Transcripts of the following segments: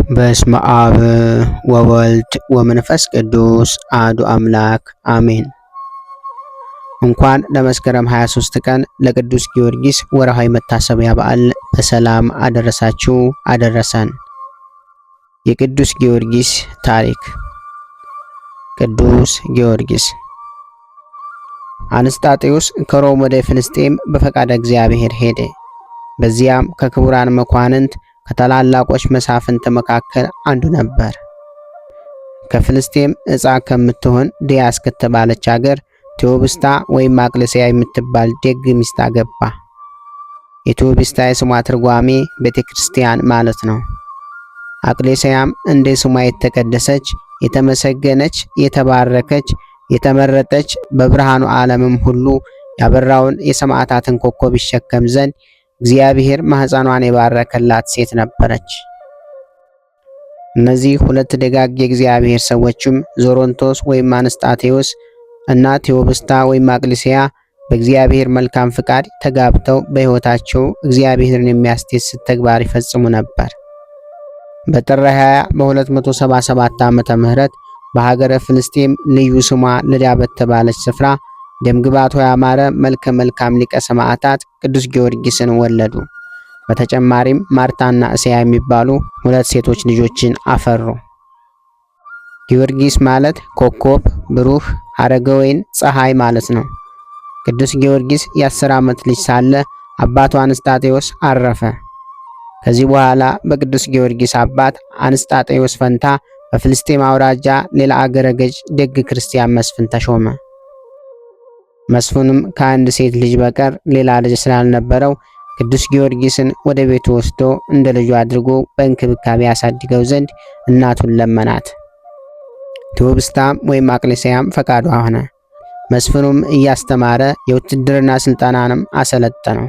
በስመ አብ ወወልድ ወመንፈስ ቅዱስ አሐዱ አምላክ አሜን። እንኳን ለመስከረም 23 ቀን ለቅዱስ ጊዮርጊስ ወርሃዊ መታሰቢያ በዓል በሰላም አደረሳችሁ አደረሰን። የቅዱስ ጊዮርጊስ ታሪክ። ቅዱስ ጊዮርጊስ አንስጣጤዎስ ከሮም ወደ ፍልስጤም በፈቃደ እግዚአብሔር ሄደ። በዚያም ከክቡራን መኳንንት ከታላላቆች መሳፍንት መካከል አንዱ ነበር። ከፍልስጤም ዕፃ ከምትሆን ዲያስ ከተባለች አገር ቴዎብስታ ወይም አቅልስያ የምትባል ደግ ሚስት አገባ። የቴዎብስታ የስሟ ትርጓሜ ቤተ ክርስቲያን ማለት ነው። አቅሌስያም እንደ ስሟ የተቀደሰች፣ የተመሰገነች፣ የተባረከች፣ የተመረጠች በብርሃኑ ዓለምም ሁሉ ያበራውን የሰማዕታትን ኮከብ ይሸከም ዘንድ እግዚአብሔር ማኅፀኗን የባረከላት ሴት ነበረች። እነዚህ ሁለት ደጋግ የእግዚአብሔር ሰዎችም ዞሮንቶስ ወይም አንስጣቴዎስ እና ቴዎብስታ ወይም አቅልሲያ በእግዚአብሔር መልካም ፍቃድ ተጋብተው በሕይወታቸው እግዚአብሔርን የሚያስደስት ተግባር ይፈጽሙ ነበር። በጥር 20 በ277 ዓመተ ምህረት በሀገረ ፍልስጤም ልዩ ስሟ ልዳ በተባለች ስፍራ ደምግባቱ ያማረ መልከ መልካም ሊቀ ሰማዕታት ቅዱስ ጊዮርጊስን ወለዱ። በተጨማሪም ማርታና እስያ የሚባሉ ሁለት ሴቶች ልጆችን አፈሩ። ጊዮርጊስ ማለት ኮከብ፣ ብሩህ፣ ሐረገወይን፣ ፀሐይ ማለት ነው። ቅዱስ ጊዮርጊስ የ10 ዓመት ልጅ ሳለ አባቱ አንስጣጤዎስ አረፈ። ከዚህ በኋላ በቅዱስ ጊዮርጊስ አባት አንስጣጤዎስ ፈንታ በፍልስጤም አውራጃ ሌላ አገረ ገዥ ደግ ክርስቲያን መስፍን ተሾመ። መስፍኑም ከአንድ ሴት ልጅ በቀር ሌላ ልጅ ስላልነበረው ቅዱስ ጊዮርጊስን ወደ ቤቱ ወስዶ እንደ ልጁ አድርጎ በእንክብካቤ ያሳድገው ዘንድ እናቱን ለመናት። ቴዎብስታም ወይም አቅሌስያም ፈቃዷ ሆነ። መስፍኑም እያስተማረ የውትድርና ስልጠናንም አሰለጠነው።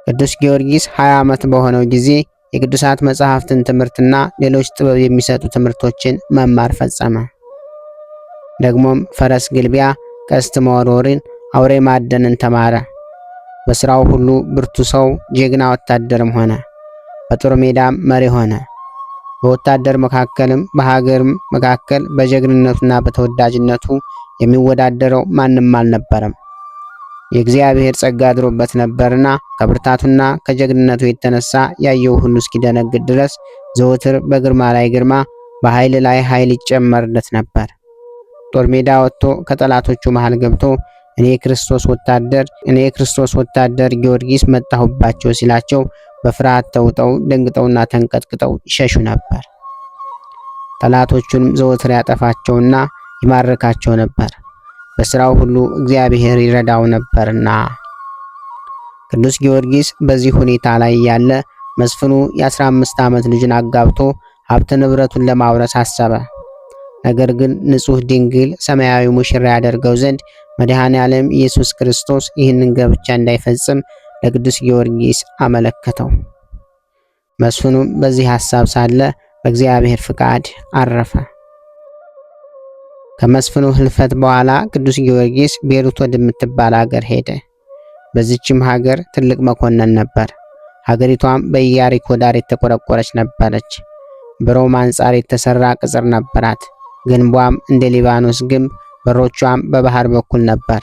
ቅዱስ ጊዮርጊስ 20 ዓመት በሆነው ጊዜ የቅዱሳት መጻሕፍትን ትምህርትና ሌሎች ጥበብ የሚሰጡ ትምህርቶችን መማር ፈጸመ። ደግሞም ፈረስ ግልቢያ፣ ቀስት መወርወርን፣ አውሬ ማደንን ተማረ። በስራው ሁሉ ብርቱ ሰው፣ ጀግና ወታደርም ሆነ። በጦር ሜዳም መሪ ሆነ። በወታደር መካከልም በሀገርም መካከል በጀግንነቱና በተወዳጅነቱ የሚወዳደረው ማንም አልነበረም። የእግዚአብሔር ጸጋ አድሮበት ነበርና ከብርታቱና ከጀግንነቱ የተነሳ ያየው ሁሉ እስኪደነግጥ ድረስ ዘወትር በግርማ ላይ ግርማ፣ በኃይል ላይ ኃይል ይጨመርለት ነበር። ጦር ሜዳ ወጥቶ ከጠላቶቹ መሃል ገብቶ እኔ የክርስቶስ ወታደር እኔ የክርስቶስ ወታደር ጊዮርጊስ መጣሁባቸው ሲላቸው በፍርሃት ተውጠው ደንግጠውና ተንቀጥቅጠው ይሸሹ ነበር። ጠላቶቹንም ዘወትር ያጠፋቸውና ይማርካቸው ነበር። በስራው ሁሉ እግዚአብሔር ይረዳው ነበርና። ቅዱስ ጊዮርጊስ በዚህ ሁኔታ ላይ ያለ መስፍኑ የ15 ዓመት ልጅን አጋብቶ ሀብት ንብረቱን ለማውረስ አሰበ። ነገር ግን ንጹሕ ድንግል ሰማያዊ ሙሽራ ያደርገው ዘንድ መድኃኔ ዓለም ኢየሱስ ክርስቶስ ይህንን ጋብቻ እንዳይፈጽም ለቅዱስ ጊዮርጊስ አመለከተው። መስፍኑም በዚህ ሐሳብ ሳለ በእግዚአብሔር ፍቃድ አረፈ። ከመስፍኑ ህልፈት በኋላ ቅዱስ ጊዮርጊስ ቤሩት ወደምትባል ሀገር ሄደ። በዚችም ሀገር ትልቅ መኮንን ነበር። ሀገሪቷም በኢያሪኮ ዳር የተቆረቆረች ነበረች። በሮም አንጻር የተሰራ ቅጽር ነበራት። ግንቧም እንደ ሊባኖስ ግንብ፣ በሮቿም በባህር በኩል ነበር።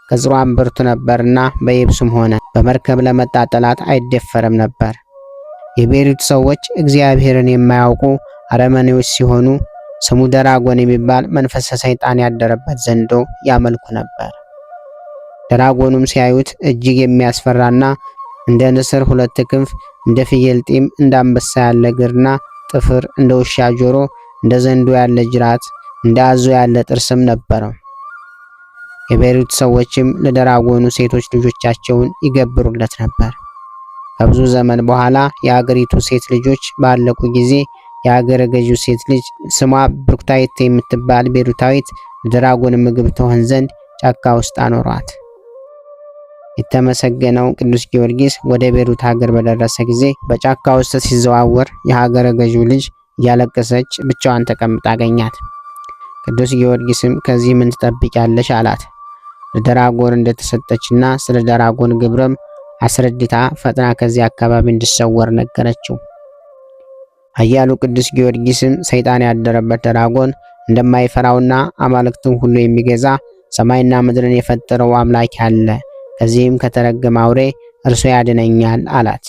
ቅጽሯም ብርቱ ነበርና በየብሱም ሆነ በመርከብ ለመጣ ጠላት አይደፈርም ነበር። የቤሩት ሰዎች እግዚአብሔርን የማያውቁ አረመኔዎች ሲሆኑ ስሙ ደራጎን የሚባል መንፈሰ ሰይጣን ያደረበት ዘንዶ ያመልኩ ነበር። ደራጎኑም ሲያዩት እጅግ የሚያስፈራና እንደ ንስር ሁለት ክንፍ፣ እንደ ፍየል ጢም፣ እንደ አንበሳ ያለ እግርና ጥፍር፣ እንደ ውሻ ጆሮ፣ እንደ ዘንዶ ያለ ጅራት፣ እንደ አዞ ያለ ጥርስም ነበረው። የቤሩት ሰዎችም ለደራጎኑ ሴቶች ልጆቻቸውን ይገብሩለት ነበር። ከብዙ ዘመን በኋላ የአገሪቱ ሴት ልጆች ባለቁ ጊዜ የአገረ ገዢው ሴት ልጅ ስሟ ብሩክታይት የምትባል ቤሩታዊት ለድራጎን ምግብ ትሆን ዘንድ ጫካ ውስጥ አኖሯት። የተመሰገነው ቅዱስ ጊዮርጊስ ወደ ቤሩት ሀገር በደረሰ ጊዜ በጫካ ውስጥ ሲዘዋወር የሀገረ ገዢው ልጅ እያለቀሰች ብቻዋን ተቀምጣ አገኛት። ቅዱስ ጊዮርጊስም ከዚህ ምን ትጠብቂያለሽ? አላት። ለደራጎን እንደተሰጠችና ስለ ደራጎን ግብርም አስረድታ ፈጥና ከዚህ አካባቢ እንድሰወር ነገረችው። ኃያሉ ቅዱስ ጊዮርጊስም ሰይጣን ያደረበት ደራጎን እንደማይፈራውና አማልክትን ሁሉ የሚገዛ ሰማይና ምድርን የፈጠረው አምላክ አለ፣ ከዚህም ከተረገመ አውሬ እርሱ ያድነኛል አላት።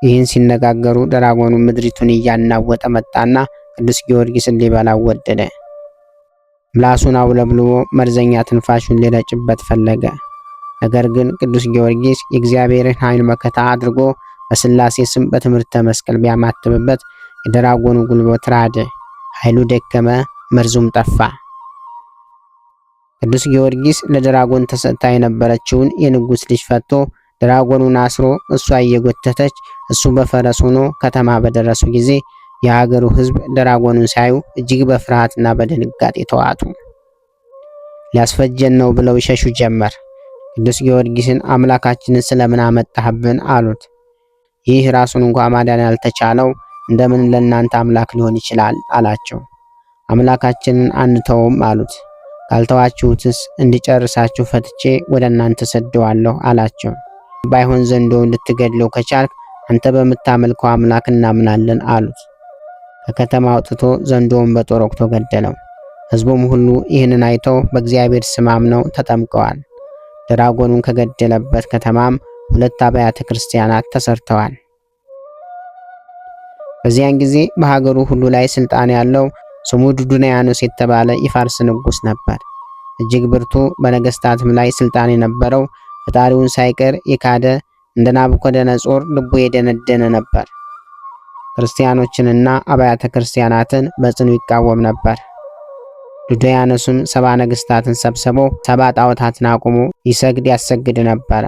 ይህን ሲነጋገሩ ደራጎኑ ምድሪቱን እያናወጠ መጣና ቅዱስ ጊዮርጊስን ሊበላው ወደደ። ምላሱን አውለብልቦ መርዘኛ ትንፋሹን ሊረጭበት ፈለገ። ነገር ግን ቅዱስ ጊዮርጊስ የእግዚአብሔርን ኃይል መከታ አድርጎ በሥላሴ ስም በትምህርተ መስቀል ቢያማትብበት የደራጎኑ ጉልበት ራደ፣ ኃይሉ ደከመ፣ መርዙም ጠፋ። ቅዱስ ጊዮርጊስ ለድራጎን ተሰጥታ የነበረችውን የንጉሥ ልጅ ፈቶ ድራጎኑን አስሮ እሷ እየጎተተች እሱ በፈረስ ሆኖ ከተማ በደረሱ ጊዜ የሀገሩ ሕዝብ ድራጎኑን ሲያዩ እጅግ በፍርሃትና በድንጋጤ ተዋጡ። ሊያስፈጀን ነው ብለው ይሸሹ ጀመር። ቅዱስ ጊዮርጊስን አምላካችንን ስለምን አመጣህብን አሉት። ይህ ራሱን እንኳ ማዳን ያልተቻለው እንደምን ለእናንተ አምላክ ሊሆን ይችላል አላቸው። አምላካችንን አንተውም አሉት። ካልተዋችሁትስ እንዲጨርሳችሁ ፈትቼ ወደ እናንተ ሰደዋለሁ አላቸው። ባይሆን ዘንዶ እንድትገድለው ከቻልክ አንተ በምታመልከው አምላክ እናምናለን አሉት። ከከተማ አውጥቶ ዘንዶውን በጦር ወቅቶ ገደለው። ሕዝቡም ሁሉ ይህንን አይተው በእግዚአብሔር ስም አምነው ተጠምቀዋል። ድራጎኑን ከገደለበት ከተማም ሁለት አብያተ ክርስቲያናት ተሰርተዋል። በዚያን ጊዜ በሀገሩ ሁሉ ላይ ስልጣን ያለው ስሙ ዱድንያኖስ የተባለ የፋርስ ንጉስ ነበር። እጅግ ብርቱ፣ በነገስታትም ላይ ስልጣን የነበረው ፈጣሪውን ሳይቀር የካደ እንደ ናቡከደነጾር ልቡ የደነደነ ነበር። ክርስቲያኖችንና አብያተ ክርስቲያናትን በጽኑ ይቃወም ነበር። ዱድያኖስም 70 ነገስታትን ሰብስቦ 70 ጣዖታትን አቁሞ ይሰግድ ያሰግድ ነበረ።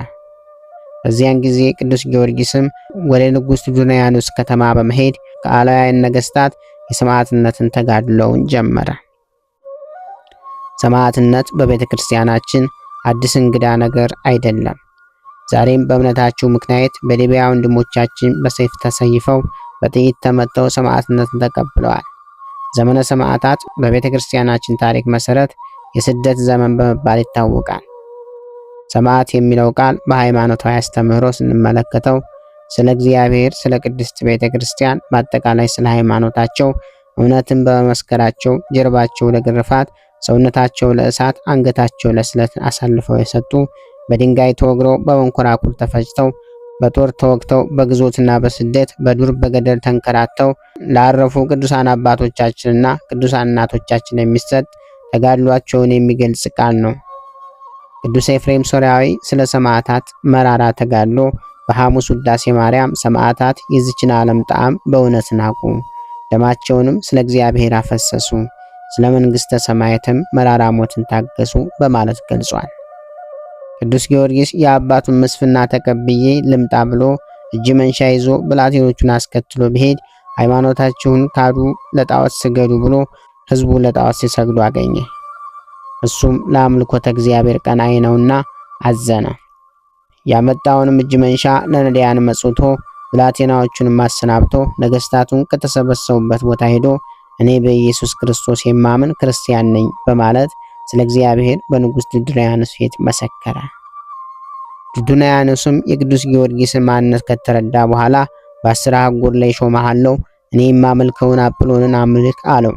በዚያን ጊዜ ቅዱስ ጊዮርጊስም ወደ ንጉስ ዱድያኖስ ከተማ በመሄድ ከአላውያን ነገስታት የሰማዕትነትን ተጋድሎውን ጀመረ። ሰማዕትነት በቤተ ክርስቲያናችን አዲስ እንግዳ ነገር አይደለም። ዛሬም በእምነታቸው ምክንያት በሊቢያ ወንድሞቻችን በሰይፍ ተሰይፈው በጥይት ተመተው ሰማዕትነትን ተቀብለዋል። ዘመነ ሰማዕታት በቤተ ክርስቲያናችን ታሪክ መሰረት የስደት ዘመን በመባል ይታወቃል። ሰማዕት የሚለው ቃል በሃይማኖታዊ አስተምህሮ ስንመለከተው ስለ እግዚአብሔር፣ ስለ ቅድስት ቤተ ክርስቲያን፣ በአጠቃላይ ስለ ሃይማኖታቸው እውነትን በመመስከራቸው ጀርባቸው ለግርፋት፣ ሰውነታቸው ለእሳት፣ አንገታቸው ለስለት አሳልፈው የሰጡ፣ በድንጋይ ተወግረው በመንኮራኩር ተፈጭተው በጦር ተወግተው በግዞትና በስደት በዱር በገደል ተንከራተው ላረፉ ቅዱሳን አባቶቻችንና ቅዱሳን እናቶቻችን የሚሰጥ ተጋድሏቸውን የሚገልጽ ቃል ነው። ቅዱስ ኤፍሬም ሶርያዊ ስለ ሰማዕታት መራራ ተጋድሎ በሐሙስ ውዳሴ ማርያም ሰማዕታት የዚችን ዓለም ጣዕም በእውነት ናቁ፣ ደማቸውንም ስለ እግዚአብሔር አፈሰሱ፣ ስለ መንግሥተ ሰማያትም መራራ ሞትን ታገሱ በማለት ገልጿል። ቅዱስ ጊዮርጊስ የአባቱን ምስፍና ተቀብዬ ልምጣ ብሎ እጅ መንሻ ይዞ ብላቴኖቹን አስከትሎ ቢሄድ ሃይማኖታችሁን ካዱ፣ ለጣዖት ስገዱ ብሎ ሕዝቡ ለጣዖት ሲሰግዱ አገኘ። እሱም ለአምልኮተ እግዚአብሔር ቀናኢ ነውና አዘነ። ያመጣውንም እጅ መንሻ ለነዳያን መጽውቶ ብላቴናዎቹንም አሰናብቶ ነገስታቱን ከተሰበሰቡበት ቦታ ሄዶ እኔ በኢየሱስ ክርስቶስ የማምን ክርስቲያን ነኝ በማለት ስለ እግዚአብሔር በንጉሥ ዱድንያኖስ ፊት መሰከረ። ዱድንያኖስም የቅዱስ ጊዮርጊስን ማንነት ከተረዳ በኋላ በ10 አህጉር ላይ ሾመሃለሁ፣ እኔ የማመልከውን አጵሎንን አምልክ አለው።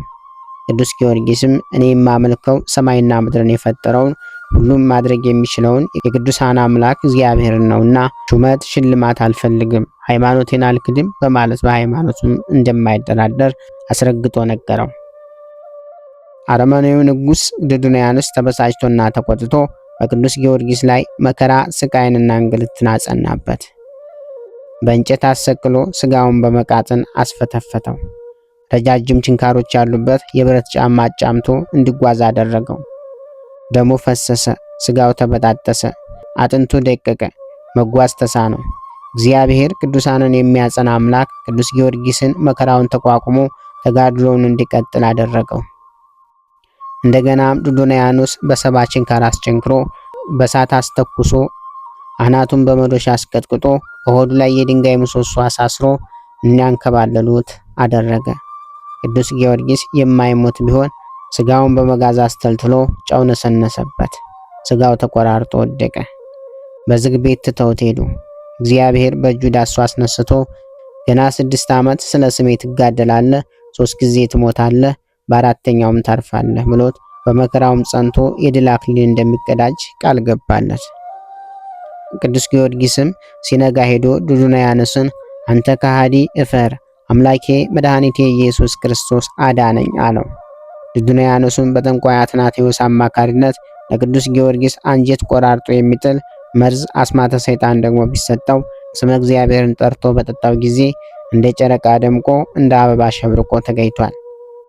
ቅዱስ ጊዮርጊስም እኔ የማመልከው ሰማይና ምድርን የፈጠረውን ሁሉም ማድረግ የሚችለውን የቅዱሳን አምላክ እግዚአብሔርን ነውና ሹመት፣ ሽልማት አልፈልግም፣ ሃይማኖቴን አልክድም በማለት በሃይማኖቱም እንደማይደራደር አስረግጦ ነገረው። አረመኔው ንጉሥ ዱድንያኖስ ተበሳጭቶና ተቆጥቶ በቅዱስ ጊዮርጊስ ላይ መከራ ስቃይንና እንግልትን አጸናበት። በእንጨት አሰቅሎ ስጋውን በመቃጥን አስፈተፈተው። ረጃጅም ችንካሮች ያሉበት የብረት ጫማ አጫምቶ እንዲጓዝ አደረገው። ደሙ ፈሰሰ፣ ስጋው ተበጣጠሰ፣ አጥንቱ ደቀቀ፣ መጓዝ ተሳነው። እግዚአብሔር ቅዱሳንን የሚያጸና አምላክ ቅዱስ ጊዮርጊስን መከራውን ተቋቁሞ ተጋድሎውን እንዲቀጥል አደረገው። እንደገናም ዱዶናያኖስ በ70 ችንካር አስቸንክሮ በሳት አስተኩሶ አናቱን በመዶሻ አስቀጥቅጦ በሆዱ ላይ የድንጋይ ምሰሶ አሳስሮ እንዲያንከባለሉት አደረገ። ቅዱስ ጊዮርጊስ የማይሞት ቢሆን ስጋውን በመጋዝ አስተልትሎ ጨው ነሰነሰበት። ስጋው ተቆራርጦ ወደቀ። በዝግ ቤት ትተውት ሄዱ። እግዚአብሔር በእጁ ዳሶ አስነስቶ ገና 6 ዓመት ስለ ስሜ ትጋደላለህ፣ 3 ጊዜ ትሞታለህ፣ በአራተኛውም ታርፋለህ ብሎት በመከራውም ጸንቶ የድል አክሊል እንደሚቀዳጅ ቃል ገባለት። ቅዱስ ጊዮርጊስም ሲነጋ ሄዶ ዱዱናያንስን አንተ ከሃዲ እፈር፣ አምላኬ መድኃኒቴ ኢየሱስ ክርስቶስ አዳነኝ አለው። ዱዱንያኖስም በጠንቋይ አትናቴዎስ አማካሪነት ለቅዱስ ጊዮርጊስ አንጀት ቆራርጦ የሚጥል መርዝ አስማተ ሰይጣን ደግሞ ቢሰጠው ስመ እግዚአብሔርን ጠርቶ በጠጣው ጊዜ እንደ ጨረቃ ደምቆ እንደ አበባ ሸብርቆ ተገኝቷል።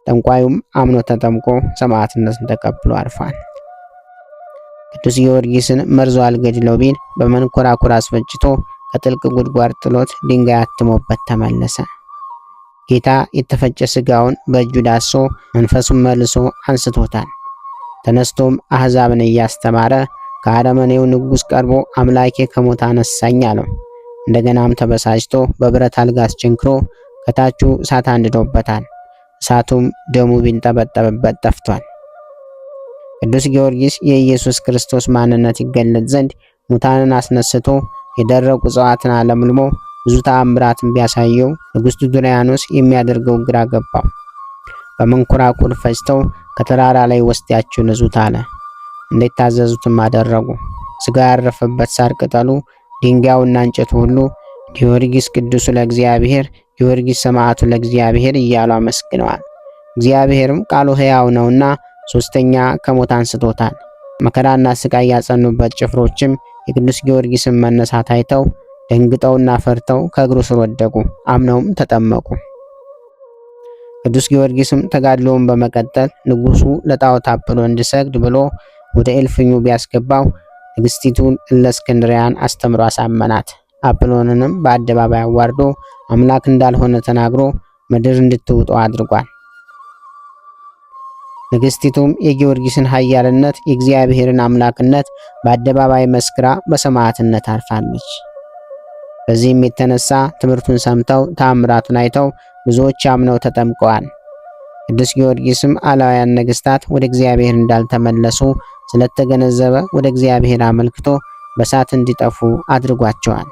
ጠንቋዩም አምኖ ተጠምቆ ሰማዕትነትን ተቀብሎ አርፏል። ቅዱስ ጊዮርጊስን መርዞ አልገድለው ቢል በመንኮራኩር አስፈጭቶ ከጥልቅ ጉድጓድ ጥሎት ድንጋይ አትሞበት ተመለሰ። ጌታ የተፈጨ ስጋውን በእጁ ዳሶ መንፈሱን መልሶ አንስቶታል። ተነስቶም አሕዛብን እያስተማረ ከአረመኔው ንጉሥ ቀርቦ አምላኬ ከሞት አነሳኝ አለው። እንደገናም ተበሳጭቶ በብረት አልጋ አስቸንክሮ ከታቹ እሳት አንድዶበታል። እሳቱም ደሙ ቢንጠበጠብበት ጠፍቷል። ቅዱስ ጊዮርጊስ የኢየሱስ ክርስቶስ ማንነት ይገለጽ ዘንድ ሙታንን አስነስቶ የደረቁ እጽዋትን አለምልሞ ብዙ ተአምራትን ቢያሳየው ንጉሥ ዱድያኖስ የሚያደርገው ግራ ገባው። በመንኮራኩር ፈጭተው ከተራራ ላይ ወስዳችሁ ንዙት አለ። እንደታዘዙትም አደረጉ። ስጋ ያረፈበት ሳር ቅጠሉ፣ ድንጋዩና እንጨቱ ሁሉ ጊዮርጊስ ቅዱሱ ለእግዚአብሔር፣ ጊዮርጊስ ሰማዕቱ ለእግዚአብሔር እያሉ አመስግነዋል። እግዚአብሔርም ቃሉ ሕያው ነውና ሶስተኛ ከሞት አንስቶታል። መከራና ስቃይ ያጸኑበት ጭፍሮችም የቅዱስ ጊዮርጊስን መነሳት አይተው ደንግጠውና ፈርተው ከእግሩ ስር ወደቁ፣ አምነውም ተጠመቁ። ቅዱስ ጊዮርጊስም ተጋድሎውን በመቀጠል ንጉሱ ለጣዖት አጵሎ እንዲሰግድ ብሎ ወደ እልፍኙ ቢያስገባው ንግስቲቱን እለእስክንድርያን አስተምሮ አሳመናት። አጵሎንንም በአደባባይ አዋርዶ አምላክ እንዳልሆነ ተናግሮ ምድር እንድትውጠው አድርጓል። ንግስቲቱም የጊዮርጊስን ኃያልነት የእግዚአብሔርን አምላክነት በአደባባይ መስክራ በሰማዕትነት አርፋለች። በዚህም የተነሳ ትምህርቱን ሰምተው ተአምራቱን አይተው ብዙዎች አምነው ተጠምቀዋል። ቅዱስ ጊዮርጊስም አላውያን ነገስታት ወደ እግዚአብሔር እንዳልተመለሱ ስለተገነዘበ ወደ እግዚአብሔር አመልክቶ በእሳት እንዲጠፉ አድርጓቸዋል።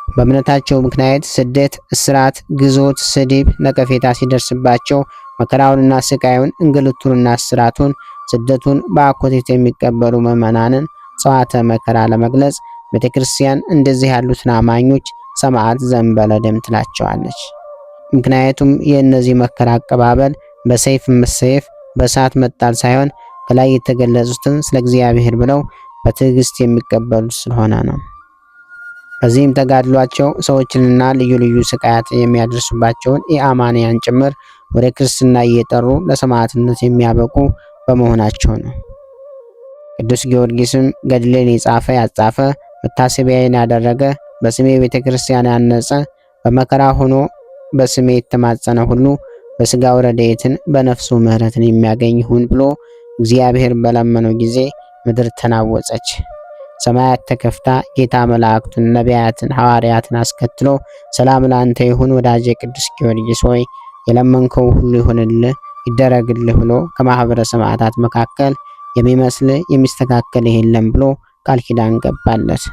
በእምነታቸው ምክንያት ስደት፣ እስራት፣ ግዞት፣ ስድብ፣ ነቀፌታ ሲደርስባቸው መከራውንና ስቃዩን እንግልቱንና እስራቱን ስደቱን በአኮቴት የሚቀበሉ ምዕመናንን ጸዋተ መከራ ለመግለጽ ቤተ ክርስቲያን እንደዚህ ያሉትን አማኞች ሰማዕት ዘእንበለ ደም ትላቸዋለች። ምክንያቱም የእነዚህ መከራ አቀባበል በሰይፍ መሰየፍ በእሳት መጣል ሳይሆን ከላይ የተገለጹትን ስለ እግዚአብሔር ብለው በትዕግስት የሚቀበሉት ስለሆነ ነው። በዚህም ተጋድሏቸው ሰዎችንና ልዩ ልዩ ስቃያት የሚያደርሱባቸውን የአማንያን ጭምር ወደ ክርስትና እየጠሩ ለሰማዕትነት የሚያበቁ በመሆናቸው ነው። ቅዱስ ጊዮርጊስም ገድሌን የጻፈ ያጻፈ፣ መታሰቢያዬን ያደረገ፣ በስሜ ቤተ ክርስቲያን ያነጸ፣ በመከራ ሆኖ በስሜ የተማጸነ ሁሉ በስጋው ረድኤትን በነፍሱ ምሕረትን የሚያገኝ ይሁን ብሎ እግዚአብሔር በለመነው ጊዜ ምድር ተናወጸች። ሰማያት ተከፍታ ጌታ መላእክቱን፣ ነቢያትን፣ ሐዋርያትን አስከትሎ ሰላም ላንተ ይሁን ወዳጄ ቅዱስ ጊዮርጊስ ሆይ የለመንከው ሁሉ ይሁንልህ ይደረግልህ ብሎ ከማህበረ ሰማዕታት መካከል የሚመስል የሚስተካከል የለም ብሎ ቃል ኪዳን ገባለት።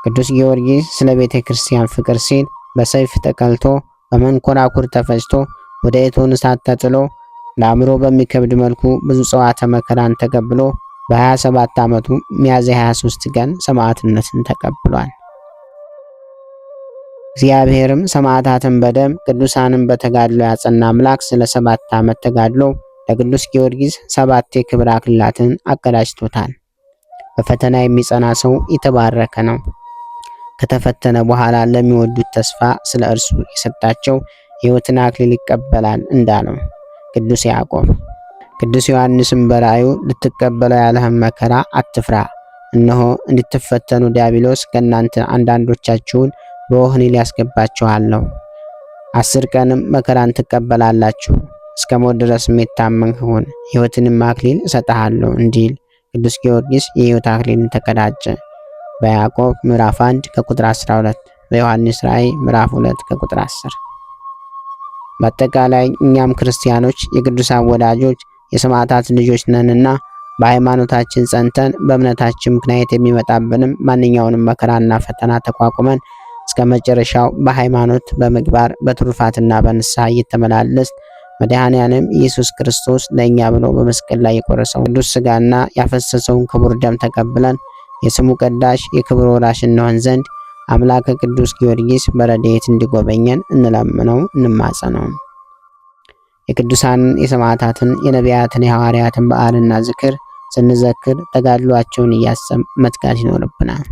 ቅዱስ ጊዮርጊስ ስለ ቤተ ክርስቲያን ፍቅር ሲል በሰይፍ ተቀልቶ በመንኮራኩር ተፈጭቶ ወደ እቶን እሳት ተጥሎ ለአእምሮ በሚከብድ መልኩ ብዙ ጽዋተ መከራን ተቀብሎ በ27 ዓመቱ ሚያዝያ 23 ቀን ሰማዕትነትን ተቀብሏል። እግዚአብሔርም ሰማዕታትን በደም ቅዱሳንን በተጋድሎ ያጸና አምላክ ስለ 7 ዓመት ተጋድሎ ለቅዱስ ጊዮርጊስ 7 የክብር አክሊላትን አቀዳጅቶታል። በፈተና የሚጸና ሰው የተባረከ ነው። ከተፈተነ በኋላ ለሚወዱት ተስፋ ስለ እርሱ የሰጣቸው የሕይወትን አክሊል ይቀበላል እንዳለው ቅዱስ ያዕቆብ። ቅዱስ ዮሐንስም በራእዩ ልትቀበለው ያለህን መከራ አትፍራ፣ እነሆ እንድትፈተኑ ዲያብሎስ ከእናንተ አንዳንዶቻችሁን በወህኒ ሊያስገባችኋለሁ። 10 ቀንም መከራን ትቀበላላችሁ። እስከ ሞት ድረስም የታመንህ ሁን፣ ሕይወትንም አክሊል እሰጥሃለሁ እንዲል ቅዱስ ጊዮርጊስ የሕይወት አክሊልን ተቀዳጀ። በያዕቆብ ምዕራፍ 1 ከቁጥር 12፣ በዮሐንስ ራእይ ምዕራፍ 2 ከቁጥር 10። በአጠቃላይ እኛም ክርስቲያኖች የቅዱሳን ወዳጆች የሰማዕታት ልጆች ነንና በሃይማኖታችን ጸንተን በእምነታችን ምክንያት የሚመጣብንም ማንኛውንም መከራና ፈተና ተቋቁመን እስከ መጨረሻው በሃይማኖት በምግባር በትሩፋትና በንስሐ እየተመላለስ መድኃኔዓለም ኢየሱስ ክርስቶስ ለእኛ ብሎ በመስቀል ላይ የቆረሰውን ቅዱስ ሥጋና ያፈሰሰውን ክቡር ደም ተቀብለን የስሙ ቀዳሽ የክብር ወራሽ እንሆን ዘንድ አምላከ ቅዱስ ጊዮርጊስ በረድኤት እንዲጎበኘን እንለምነው፣ እንማጸነው። የቅዱሳንን የሰማዕታትን የነቢያትን የሐዋርያትን በዓልና ዝክር ስንዘክር ተጋድሏቸውን እያሰብን መትጋት ይኖርብናል።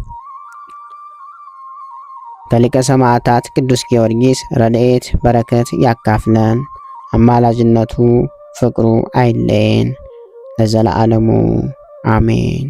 ከሊቀ ሰማዕታት ቅዱስ ጊዮርጊስ ረድኤት በረከት ያካፍለን። አማላጅነቱ ፍቅሩ አይለየን ለዘለዓለሙ አሜን።